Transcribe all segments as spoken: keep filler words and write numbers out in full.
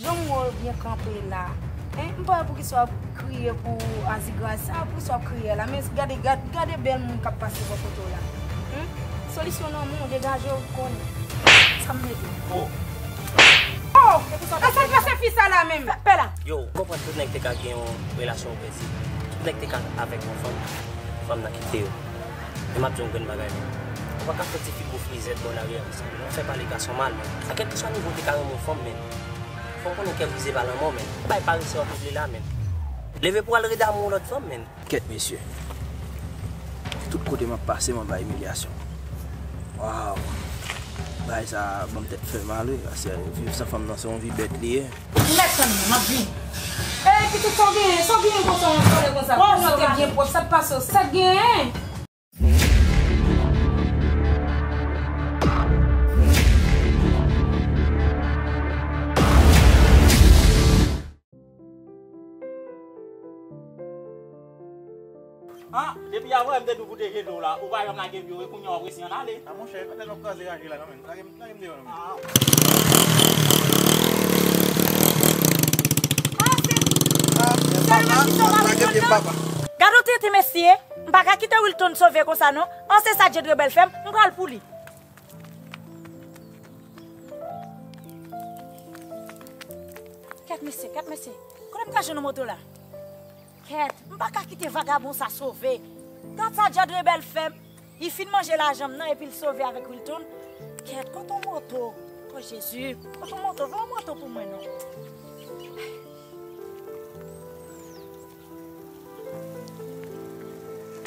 Jan m wè w byen kanpe la, en, m pa wè poukisa w ap kriye pou Azigras sa, poukisa w ap kriye la, men gade, gad-, gade bèl moun k ap pase bò kote w la. Humm, solisyon nan men w, degaje w, konnen sa m mete. Oh! Oh! E sa k pase fi sa la menm? Pè la! Yo, ou konprann tout nèg te ka gen yon relasyon opresi. Tout nèg te ka avèk yon fanm, fanm nan kite yo. Men m ap di yon grenn bagay, men. Ou pa ka fè ti fi gwo frizèt bò lari a konsa, men. Ou fè pale gason mal, men. A kèlkeswa nivo w te ka renmen yon fanm, men. Fò w konnen kè brize pa lanmò, men. Bay parese w ap regle la, men. Leve pou w al rede amour yon lòt fanm, men. Kèt mesye. Tout kote m ap pase, m anba imilyasyon. Waw. Bagay sa ban m tèt fè mal, wi. Paske viv san fanm nan, se yon vi bèt li ye. Mèt tann mwen, m ap vini. Ey, pitit, sa w genyen? Sa w genyen konsa, w ap pale konsa? Kòm nou te byen pwòp, sa k pase w? Sa k genyen? Ah, depi avanyè m te di w pou w te jete w la, ou pa janm lage pye w, e kounye a w ap resi ann ale. A monchè, e pa tèt w ap kraze raje la non, men. Lage m, lage m deyò non, men. Ah. Ah, se, ah, se papa, lage pye m, papa. Gade yon tenten mesye, m pa ka kite Wilton sove konsa non. An, se sa Djedre Bèl fè m, m pral pou li. Kèt mesye, kèt mesye. Kote m ka jwenn yon moto la? Kèt, m pa ka kite vagabon sa sove. Gad sa Djadre Bèl fè m. Li fin manje lajan m nan epi l sove avèk Wilton. Kèt, kote yon moto? O Jezi, kote yon moto? Voye yon moto pou mwen non.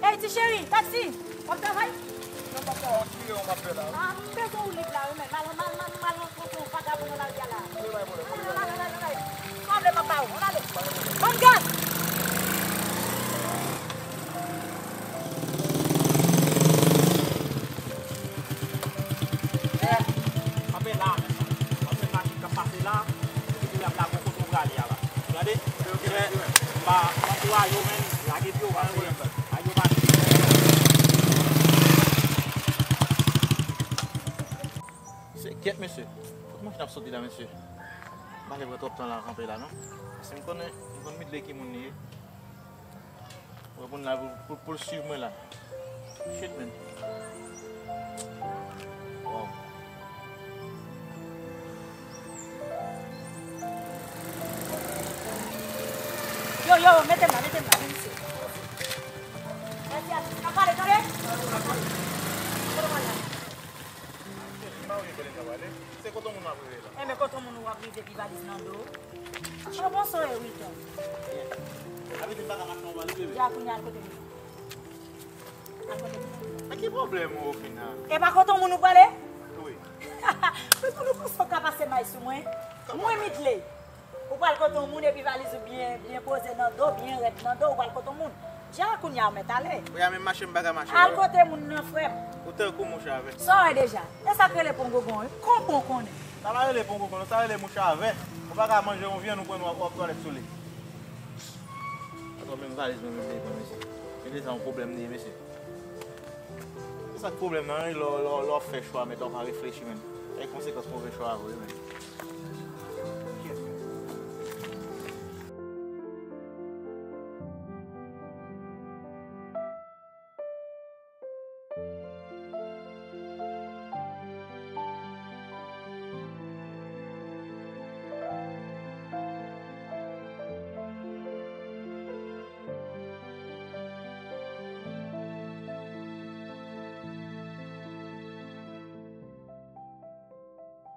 Ey, ti cheri, taksi! W ap travay? Non, m ap travay, yon ti videyo m ap fè la, wi. Ah, m bezwen w lib la, wi, men. M al, m al, m al, m al rankontre yon vagabon nan lari a la. Wi, pa gen pwoblèm, pa gen pwoblèm. Sa w vle m ap ba ou, ann ale. Ban m gaz! Chè, kanpe la, men. Paske machin k ap pase la, epi l ap lage w kote w prale a la. Gade, chè, m pa, m ankouraje w, men, lage pye w, paske, lage w, paske. Se kèt, mesye. Kot machin ap soti la, mesye? M pa vle pran twòp tan la kanpe la, non. Paske m konnen, m konn Midley ki moun li ye. Wè moun la pou, pou, pou l swiv mwen la. Shit, man. Wow. Yo, yo, mete m la, mete m la, wi, mesye. Mèsi, atis. N ap pale, tande? Kote w pale a? Se kote moun w ap rive la. Enben, kote moun w ap rive, epi valiz nan do. An, bonswa, Wilton. Byen. Abitid pa ka mache anba li, bebe. Dja kounye a, al kote moun. Al kote moun. Men ki pwoblèm ou, Fina? E pa kote moun ou prale? Wi. Wi, pou nou konsa w ka pase may sou mwen. Mwen, Midley. Ou pral kote yon moun epi valiz ou byen, byen poze nan do, byen rèd nan do, ou pral kote yon moun. Dja kounye a ou mèt ale. Wi, a menm mache m pa ka mache. Al kote moun nan, frè m. Ou tankou mouch a vè. Sa w wè deja? E sa k rele pongongon, wi. Konpon konnen. Sa pa rele pongongon, non, sa rele mouch a vè. Ou pa ka manje yon vyann, ou pran w ap twalèt sou li. Atò menm valiz mwen menm li pran, mesye. E deja yon pwoblèm li ye, mesye. Se sa k pwoblèm nan, wi, lè w, lè w, lè w ap fè chwa, men w pa reflechi, men. Gen konsekans move chwa a vre, men.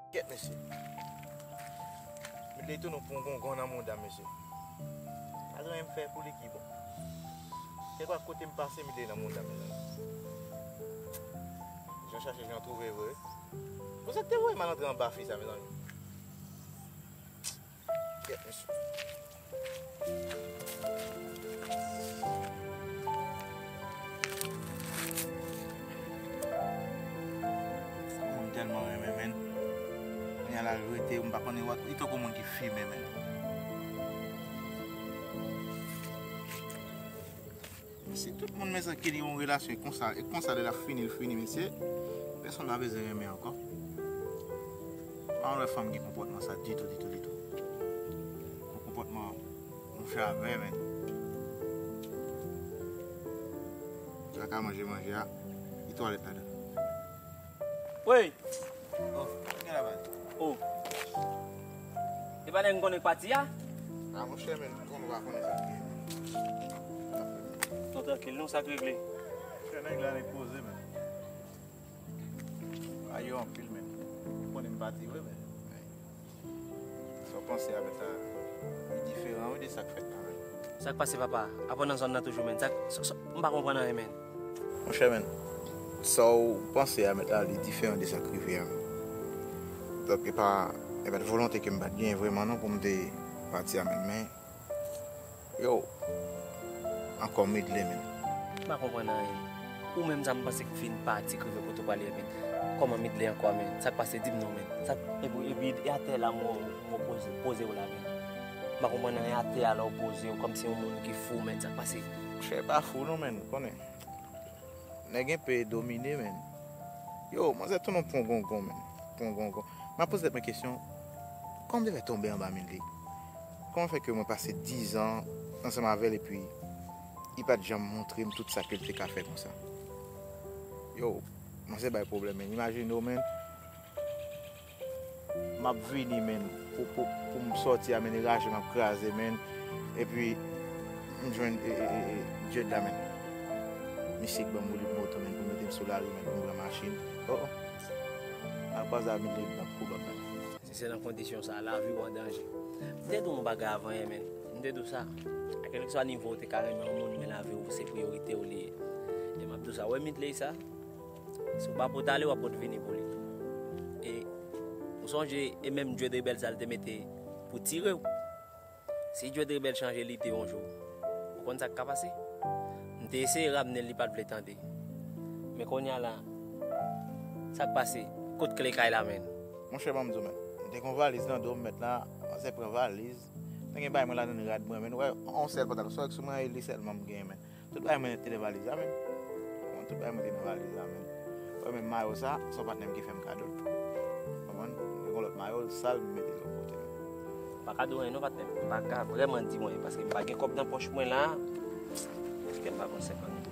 Kèt, mesye. Midley tounen yon pongongon nan mouda m, mesye. Pa gen anyen m fè pou li ki bon. Kèlkeswa kote m pase, Midley nan mouda m, mezanmi. Jan chache, jan twouve vre. Konsa k te voye m al antre anba fi sa, mezanmi. Kèt, mesye. Sa moun tèlman renmen, men. Kounye a la, l rete, m pa konnen, li tankou moun ki fimen, men. Si tout moun, mezanmi, ki gen yon relasyon e konsa, e konsa lè l ap fini, l fini, mesye, pèsonn pa bezwen renmen ankò. Pa wè fanm gen konpòtman sa ditou, ditou, ditou. Chame, men. Sa ka manje manje a, li twalèt ladan. Wey! Oh, gen la bay. Oh. E pa nèg m konnen k pati a? Ah, monchè, men, m konnen w pa konnen sa k gen. Non, trankil, non, sa k regle? Monchè, nèg la nèg poze, men. A yo anpil, men. Ou konnen m pati vre, men. Sa w panse a mèt la, li diferan, wi, de sa k fèt la, men. Sa k pase, papa? Apa w nan zòn nan toujou, men? Sa k, sa, sa, m pa konprann anyen, men. Monchè, men, sa w panse a mèt la, li diferan de sa k rive a, men. Donk, e pa, e pa t volonte ke m pa t genyen vrèman, non, pou m te pati a, men, men, yo, ankò Midley, men. M pa konprann anyen. Ou menm sa m panse k fin pati, k rive kote w prale a, men. Kòman Midley ankò, men? Sa k pase, di m non, men. Sa k, epi, epi, e atè la, m wè w, m wè w poze, poze w la, men. M pa konprann anyen, atè a la w poze w kòmsi yon moun ki fou, men. Sa k pase? Monchè, pa fou non, men, konnen. Nèg enpe domine, men. Yo, manzè tounen yon pongongon, men. Pongongon. M ap poze tèt mwen kesyon, kòman m te fè tonbe anba Midley? Kòman fè ke mwen pase dizan ansanm avè l epi li pa t janm montre m tout sa ke l te ka fè konsa? Yo, manzè bay pwoblèm, men. Imajine w, men. M ap vini, men, pou, pou, pou m sòti a, men, e raje m ap kraze, men. Epi, m jwenn, e, e, e, e, Djed la, men. Misye k ban m woulib moto, men, pou mete m sou lari, men, pou m pran machin. Oh, oh. M al kwaze a Midley, m ap pull up, men. Si se nan kondisyon sa, lavi w an danje. M te di w yon bagay avan yè, men. M te di w sa. Kèlkeswa nivo w te ka renmen yon moun, men lavi w se priyorite w li ye. E m ap di w sa. Wè Midley sa? Si w pa pot ale, w ap pot vini pou li. E ou sonje, e menm Djed Rebèl sa l te mete pou tire w. Si Djed Rebèl chanje lide yon jou, ou konn sa k ka pase? M te eseye ramne l, li pa t vle tande. Men kounye a la, sa k pase? Kot kle kay la, men? Monchè, ban m di w, men. M te gen yon valiz nan do m, mèt la, manzè pran valiz. Te gen bagay mwen ladan l, rad mwen, men. Ou wè, yon sèl pantalon, sa w wè k sou mwen, e li sèlman m genyen, men. Tout bagay mwen te nan valiz la, men. Tout bagay mwen te nan valiz la, men. Wè, men mayo sa, se yon patnè m ki fè m kado l. Konprann? Mwen gen yon lòt mayo, sa l mete l yon kote, men. Pa kado anyen non, patnè. M pa ka vrèman di w anyen, paske m pa gen kòb nan pòch mwen la. Èske m pa pran senkant mil?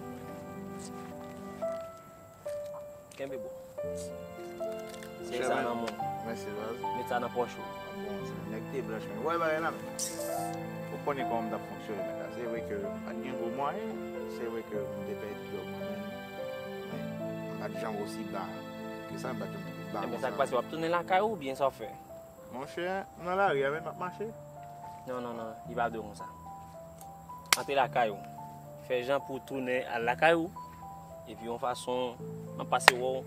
Kenbe bon. Se sa nan men w. Mèsi, baz. Met sa nan pòch ou. Bon, se nèg te blanch, men. Wè, bagay la, men. Ou konnen kòman m t ap fonksyone, men la. Se vre ke m pa t gen gwo mwayen. Se vre ke m te pèdi djòb mwen, men, men m pa t janm osi ba ke sa, m pa t janm ba konsa. Ebyen, sa k pase, w ap tounen lakay ou, oubyen sa w fè? Monchè, m nan lari a, men m ap mache. Non, non, non, li pa dwe konsa. Antre lakay ou. Fè jan pou w tounen al lakay ou. Epi yon fason, m ap pase wè w.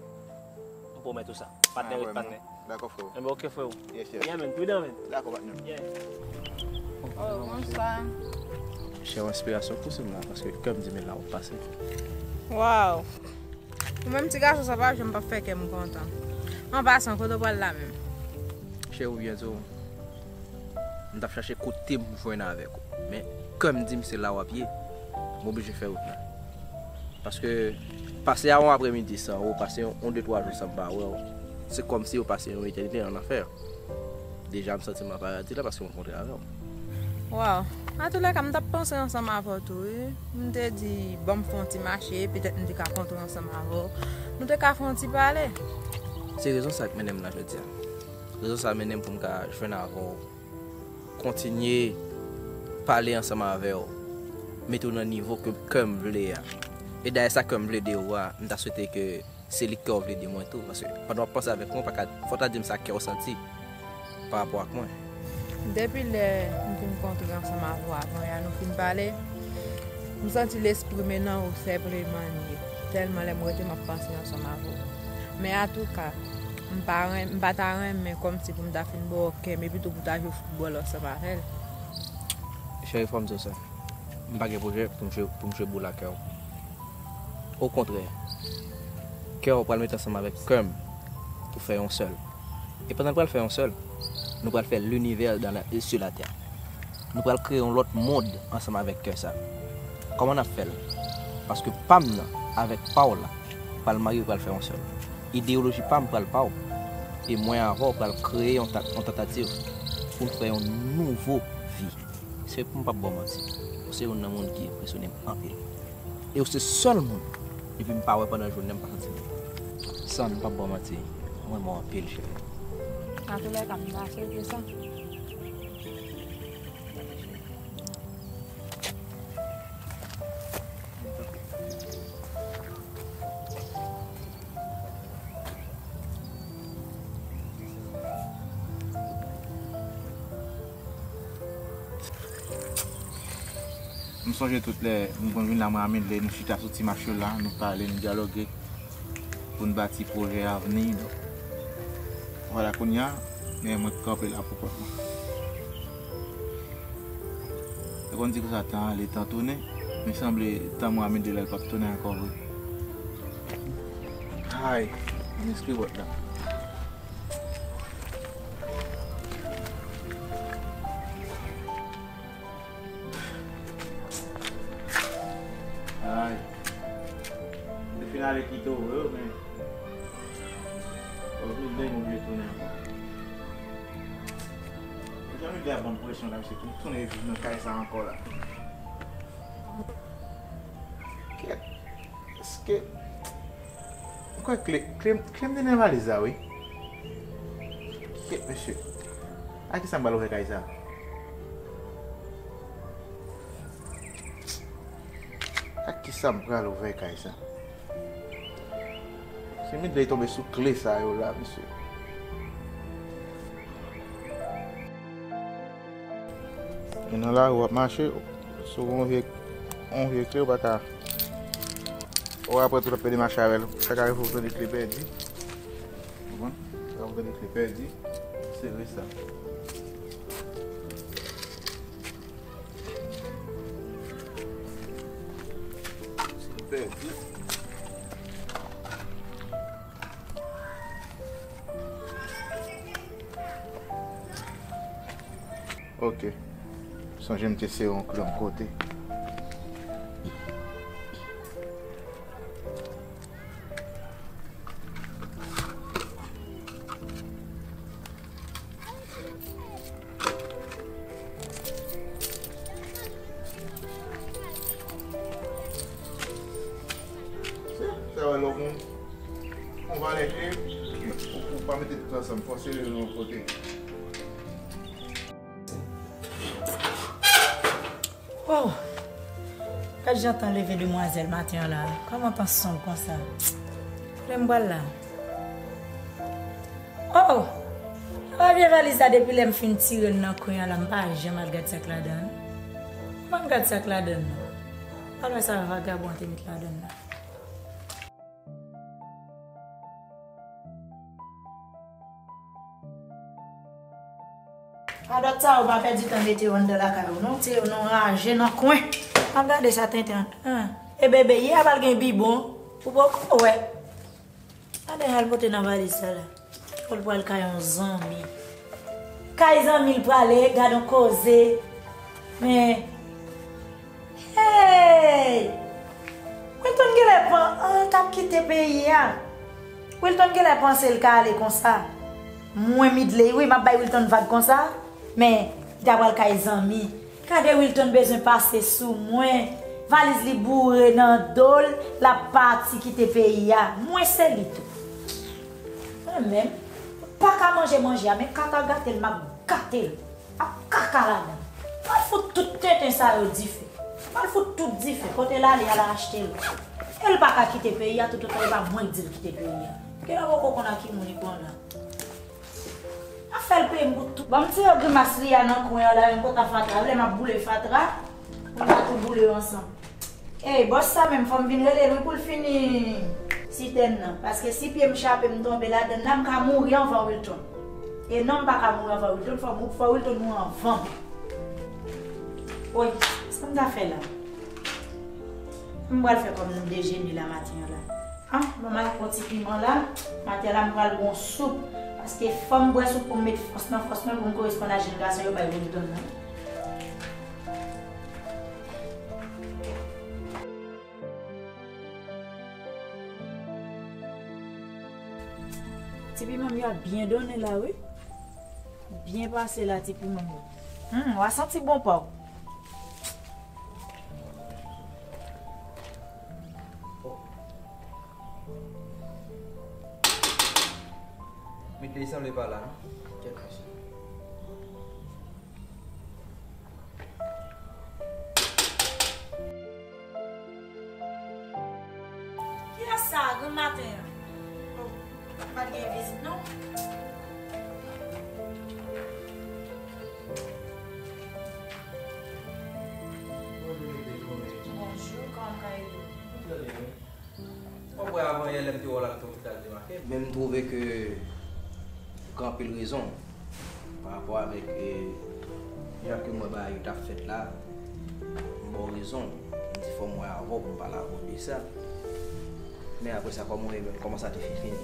M pwomèt ou sa. Patnè ret patnè. Dakò, freo. Enben, oke, freo. Yes, yes. Yeah, men, pridan, men. Dakò, patnè. Yeah. Oh, bonswa. Chè, yon enspirasyon pouse m la, paske kè m di m la w ap pase. Waw. Ou menm ti gason sa pa janm p ap fè kè m kontan. An pasan, kote w pral la menm? Cheri, ou byen di w, m t ap chache kote m jwenn avèk ou. Men, kè m di m se la w ap ye, m oblije fè wout la. Paske, pase a yon aprèmidi san ou, pase yon, yon de twa jou san m pa wè w, se kòmsi yo pase yon etènite an anfè. Deja, m santi m nan paradi la paske m rankontre avè w. Waw. Antoulèka, m t ap panse ansanm avè w tou, wi. M te di, ban m fè yon ti mache, petèt m te ka kontre ansanm avè w. Nou te ka fè yon ti pale. Se rezon sa k mennen m la jodi a. Rezon sa mennen m pou m ka jwenn avè w. Kontinye pale ansanm avè w. Mete w nan nivo ke kè m vle a. E dayè sa kè m vle de ou a, m ta swete ke se li kè w vle de mwen tou, paske pandan w ap panse avèk mwen, w pa ka, fò w ta di m sa kè w santi pa rapò ak mwen. Depi lè m fin kontre ansanm avè w avan yè a, nou fin pale, m santi lespri m nan ou senpleman l ye, tèlman lè m rete m ap panse ansanm avè w. Men atouka, m pa ren-, m pa ta renmen kòmsi pou m ta fin ba w kè m epi tou pou w ta jwe foutbòl ansanm avè l. Cheri, fò m di w sa. M pa gen pwojè pou m jwe, pou m jwe boul ak kè w. Okontrè, kè w pral mete ansanm avèk kè m pou fè yon sèl. E pandan n pral fè yon sèl, nou pral fè linivè dan la, e sou latè. Nou pral kreye yon lòt mond ansanm avèk kè sa. Kòman n ap fè l? Paske pa m nan avèk pa w la pral marye, pral fè yon sèl. Ideyoloji pa m pral pa w. E mwen avè w pral kreye yon ta-, yon tantativ pou n fè yon nouvo vi. Se pou m p ap ba w manti. Ou se youn nan moun ki enpresyone m anpil. E ou se sèl moun, depi m pa wè pandan jounen, m pa santi m byen. San m p ap ba w manti, mwen renmen w anpil, cheri. Antoulèka, m pa swete sa. M sonje tout lè m konn vin la, mwen ak Midley, nou chita sou ti mach yo la, nou pale, nou dyaloge pou n bati pwojè avni nou. Vwala, kounye a, men mwen k kanpe la pou kont mwen. Yo konn di konsa tan ale, tan tounen, men sanble tan mwen ak Midley la, l p ap tounen ankò vre. Ay, m enskri wòt la. Ay. Li fin ale kite w vre, men. Fòk nou byen oblije tounen ankò. Jan nou te ap ban m presyon la, misye tou tounen viv nan kay sa ankò la. Kèt. Èske. M kwè kle, kle, kle m te nan valiz la, wi. Kèt, mesye. A kisa m pral ouvè kay sa? A kisa m pral ouvè kay sa? Se Midley tonbe sou kle sa yo la, mesye. E nan lari w ap mache, si w gen yon vye, yon vye kle, ou pa ka, ou apre tout ap pede mache avè l, sa ka rive w tande kle pèdi. Ou konprann? Sa ka rive w tande kle pèdi, sere sa. Kle pèdi. Ok. Sonje m te sere yon kle yon kote. Sa wè lè w gon yon valè kle, ou, ou pa mete tout ansanm, fò w sere yo yon kote. Oh! Gad jan tan leve demwazèl maten an la. Kòman tan sonb konsa? Kote m pral la? Oh! Nan vye valiz la, depi lè m fin tire l nan kwen an la, m pa janm al gad sa k ladan l. M pa gad sa k ladan l non. Al wè sa vagabon an te met ladan l la. Radòt sa yo pa pèdi tan mete yo anndan lakay ou non, tire yo nan raje nan kwen. Ap gade sa tenten an. E bebe, yè a pral gen bibwon, ou poko wè. Gade sa l pote nan valiz sa la. Ou l pral kay yon zanmi. Kay zanmi l prale, gad on koze. Men, hey! Wilton genlè pan, an, t ap kite peyi a. Wilton genlè panse l ka ale konsa. Mwen, Midley, wi, m ap bay Wilton vag konsa. Men, li ta pral kay zanmi. Gade Wilton bezwen pase sou mwen. Valiz li boure nan do l, l ap pati kite peyi a. Mwen se li tou. Mwen menm, m pa ka manje manje a, men kaka gate l, m ap gate l. Ap kaka ladan l. M pral fout tout tenten sa yo dife. M pral fout tout dife. Kote l ale a, l al achte l. E l pa ka kite peyi a, toutotan e pa mwen k di l kite peyi a. Gen lè w poko konn ak ki moun li pran la. Afè l peye m pou tout. Ban m tire grimas li a nan kwen an la, menm kòta fatra. Lè m ap boule fatra, pou n ka tou boule yo ansanm. Ey, bòs sa menm, fò m vin rele l wi pou l fini sitèn nan. Paske si pye m chape, m tonbe ladan l la, m ka mouri anvan Wilton. E non, m pa ka mouri anvan Wilton, fò, fò Wilton mouri anvan m. Woy, sa m ta fè la? M pral fè kòm nou dejene la maten an la. Ah, bon, m al pran ti piman la. Maten la, m pral gon soup. Paske fò m bwè soup pou m met fòs nan fòs mwen, pou m koresponn a jenn gason yo bay Wilton nan. Ti piman m yo ap byen donnen la, wi. Byen pase la, ti piman m yo. Hmm, w a santi bon pa w. Mete li sanble pa la, non? Kèt mesye. Kiyès sa a, granm maten an? Oh, pa t gen vizit, non? Bonjou, kòman w ye? Mwen trè byen, wi. Ou wè, avan yè, lè m te wè w la, m te yon ti kal te make m. Men m twouve ke ou gen anpil rezon pa rapò avèk, eh, jan ke m wè bagay yo t ap fèt la. M ba w rezon. M di fò m wè avè w pou m pale avè w de sa. Men apre sa, kòman w ye menm? Kòman sa te fin fini?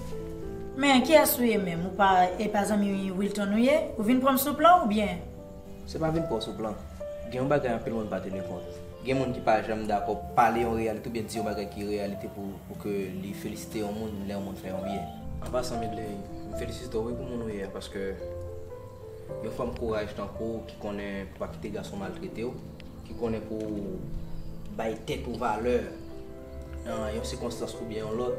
Men kiyès ou ye menm? Ou pa, e pa zanmi Wilton ou ye? Ou vin pran m sou plan oubyen? Se pa vin pran w sou plan. Gen yon bagay anpil moun pa teni kont. Gen moun ki pa janm dakò pale yon reyalite oubyen di yon bagay ki reyalite pou, pou ke li felisite yon moun lè yon moun fè yon byen. An pasan, Midley, m felisite w wi pou moun ou ye a, paske yon fanm kouraj tankou w ki konnen pou pa kite gason maltrete w, ki konnen pou w bay tèt ou valè nan yon sikonstans oubyen yon lòt,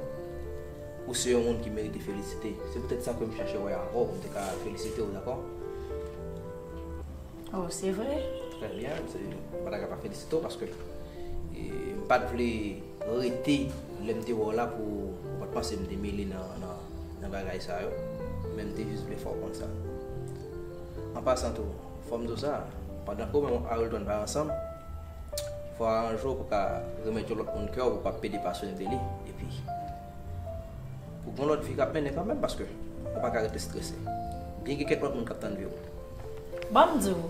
ou se yon moun ki merite felisite. Se poutèt sa ke m chache wè avè w pou m te ka felisite w, dakò? Oh, se vre? Trè byen, se, m pa ta ka pa felisite w paske, e, m pa t vle rete lè m te wè w la pou, pou w pa t panse m te mele nan, nan, nan bagay sa yo. Men m te jis vle fè w konn sa. An pasan tou, fò m di w sa, pandan ke w menm ak Wilton pa ansanm, fò w aranje w pou w ka remèt yon lòt moun kè w pou w pa pede pasyone de li. Epi, ou gen yon lòt vi k ap mennen kanmenm paske ou pa ka rete strese. Byen gen kèk lòt moun k ap tann vi w. Ban m di w,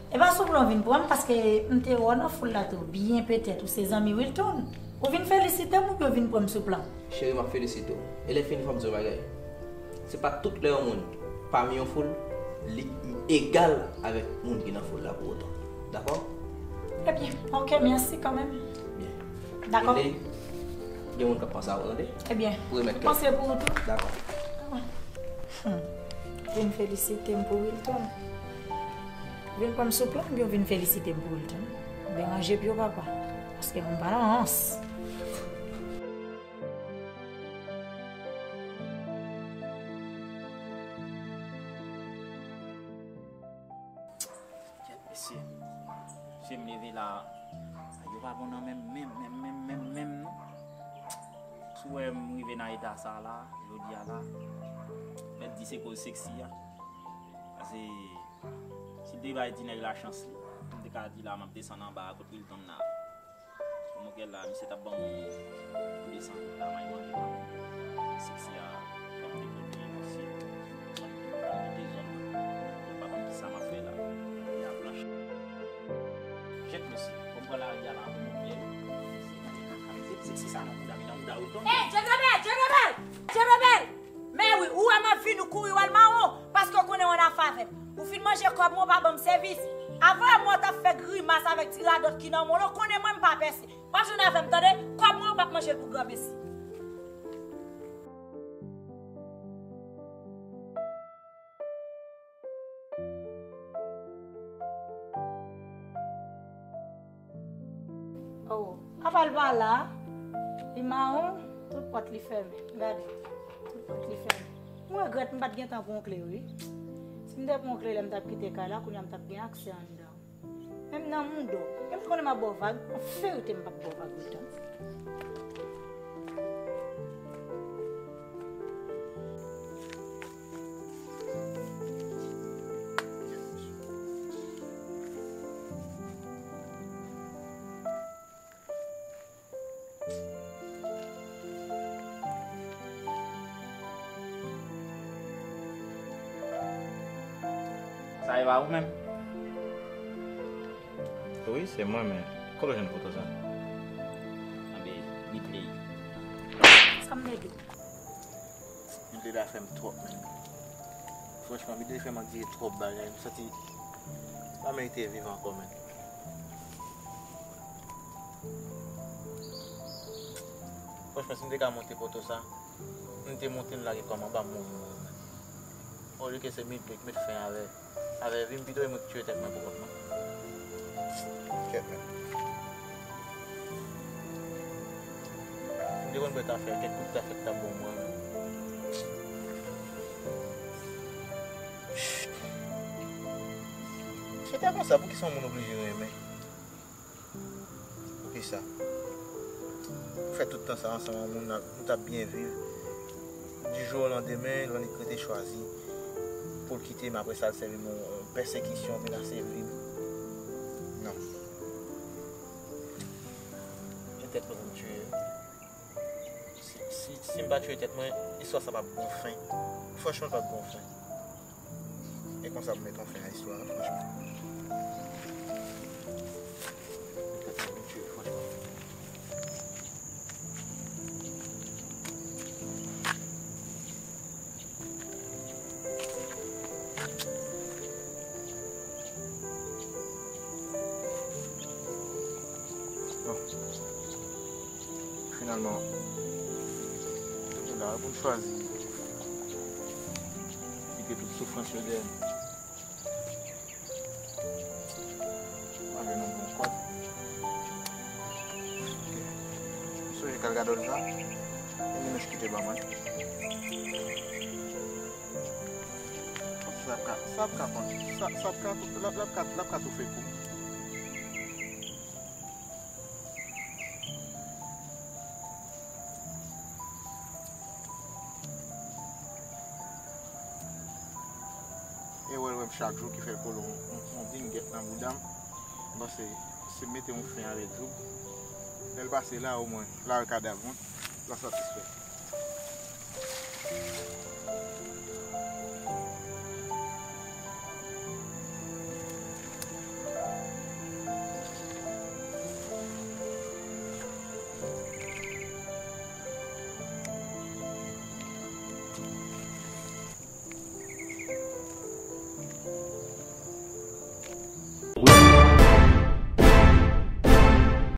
e pa sou plan w vin pran m, paske m te wè w nan foul la tou, byen petèt ou se zanmi Wilton. Ou vin felisite m oubyen w vin pran m sou plan? Cheri, m ap felisite w. E lè fini, fò m di w yon bagay. Se pa tout lè yon moun pami yon foul, li egal avèk moun ki nan foul la pou otan. Dakò? Ebyen, ok, mèsi kanmenm. Byen. Dakò. Gen moun k ap panse a ou, tande? Ebyen, m panse pou ou tou. Dakò. Hmm. Vin felisite m pou Wilton. Vin pran m sou plan, oubyen w vin felisite m pou Wilton? Deranje pye w, papa. Paske m pa nan rans. Kèt, mesye. Mesye, m leve la. Yo pa bon nan menm, menm, menm, menm, menm, menm, non. Si w wè m rive nan eta sa la, jodi a la, mèt di se koz Sexy a. Paske si l te bay ti nèg la chans li, m te ka di la m ap desann anba a kot Wilton la. Kòman w wè la, misye t ap ban m yon desann la, may manje pa bon. Sexy a, l ap dekote, misye, l ap kite zòn nan. L pa konn kisa m ap fè la. Li a blanch. Jèt mesye, kòm pran lari a la, pou mwen byen. Sexy sa nan bouda, li nan bouda Wilton. Ey, Djegrebèl, Djegrebèl! Djegrebèl! Men wi, ou wè m ap vini, ou kouri w al mawon, paske w konnen w annafè avè m. Ou fin manje kòb mwen, ou pa ban m sèvis. Avan yè mwen w t ap fè grimas avèk ti radòt ki nan men w lan, ou konnen mwen m pa pèse. W ap jwenn avè m, tande? Kòb mwen, ou p ap manje l pou granmesi. Oh, apa l pa la? Li mawon, tout pòt li fèmen. Gade, tout pòt li fèmen. Mwen regrèt m pa t gen tan pran yon kle, wi. Si m te pran yon kle lè m t ap kite kay la, kounye a m t ap gen aksè anndan. Menm nan mouda w. Menm konnen m ap ba w vag, an verite m p ap ba w vag, Wilton. Sa e pa ou menm? Wi, se mwen, men kote w jwenn foto sa? Anben, Midley. Sa m te di w? Midley ta fè m twòp, men. Franchman, Midley fè m andire twòp bagay. M santi m pa merite viv ankò, men. Franchman, si m te ka monte poto sa, m te monte, m lage kò m anba, m mouri, mouri, men. Olye ke se Midley k met fen avè, avè vi m, pito e mwen k tiye tèt mwen pou kont mwen. Kèt, men. M te konn kwè ta fè kèk kout zafè k t ap bon mwen. Se te konsa, poukisa yon moun oblije renmen? Poukisa? Ou fè tout tan sa ansanm ak yon moun, nou t ap byen viv. Du jour au lendemain, Lannik rete chwazi pou l kite m, apre sa, l sèvi m yon pèsekisyon, menase vi m. Non. E tèt mwen pou m tiye. Si, si, si m pa tiye tèt mwen, istwa sa p ap gon fen. Franchman, l p ap gon fen. E konsa pou mete yon fen a istwa a, franchman. Mete tèt mwen pou m tiye, franchman. Bon. Finalman, se la pou n chwazi kite tout soufrans yo dèyè nou. Mwen gen yon bon kòb. Ok. M sonje kal gadòl sa. E li menm kite ban mwen. Sa ap ka, sa ap ka pran, sa, sa ap ka, l ap, l ap ka, l ap ka toufe kou. E wè l wè m chak jou ki fè l kole yon, yon, yon vingèt nan bouda m. M panse se mete yon fen avèk jouk. Lè l pase la, omwen, l al kadav mwen, l ap satisfè.